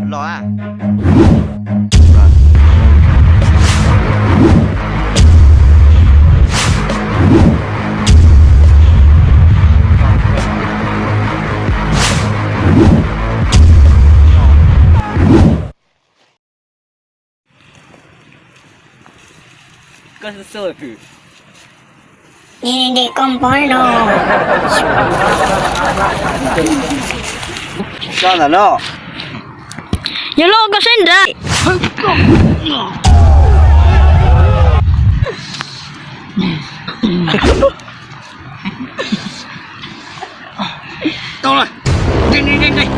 Los a. Koj xub xub pw. Ni nres koj npog no. Koj ntawm no. Yog loj koj saib nrad. Tau lawm. Dej, dej, dej, dej.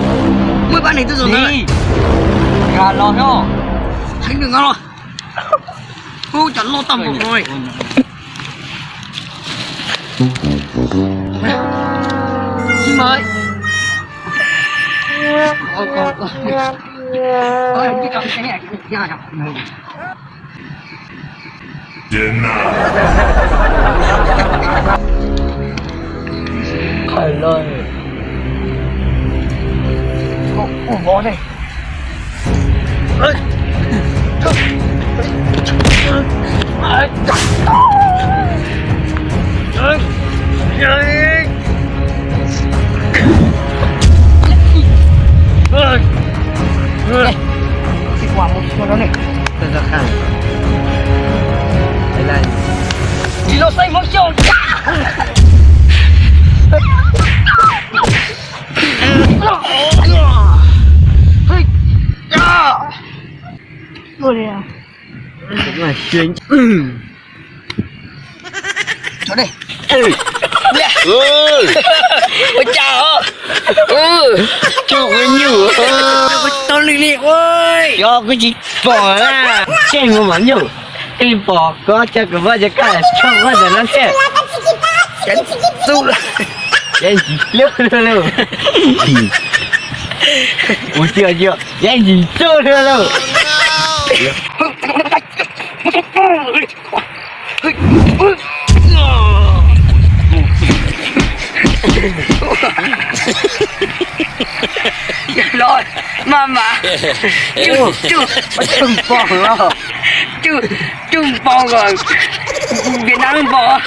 Muaj ib pab neeg twb txog ntawd lawm. Nkag los xwb. Heev nws nkag los. Ub, cov loj tag npaum no. Tsis maj. Qhov loj. Ua vov ne. Tsis los saib hmoob xyoo. Ua cas os? Tso kuv nyuj. Tau lwj li ua. Yog kuv tsis pom na. Tsej muag mam nyuj. Ib pom koj coj kuv vaj cov kaj tshoj vaj ntawm no xwb. Txub lawm. Yeej tsis hlub luaj lauj. Ua tsis ua tsis, yeej tsis hlub luaj lauj. Los maj mam. Cug, cug, cug npog los. Cug, cug npog kom Vietnam npog.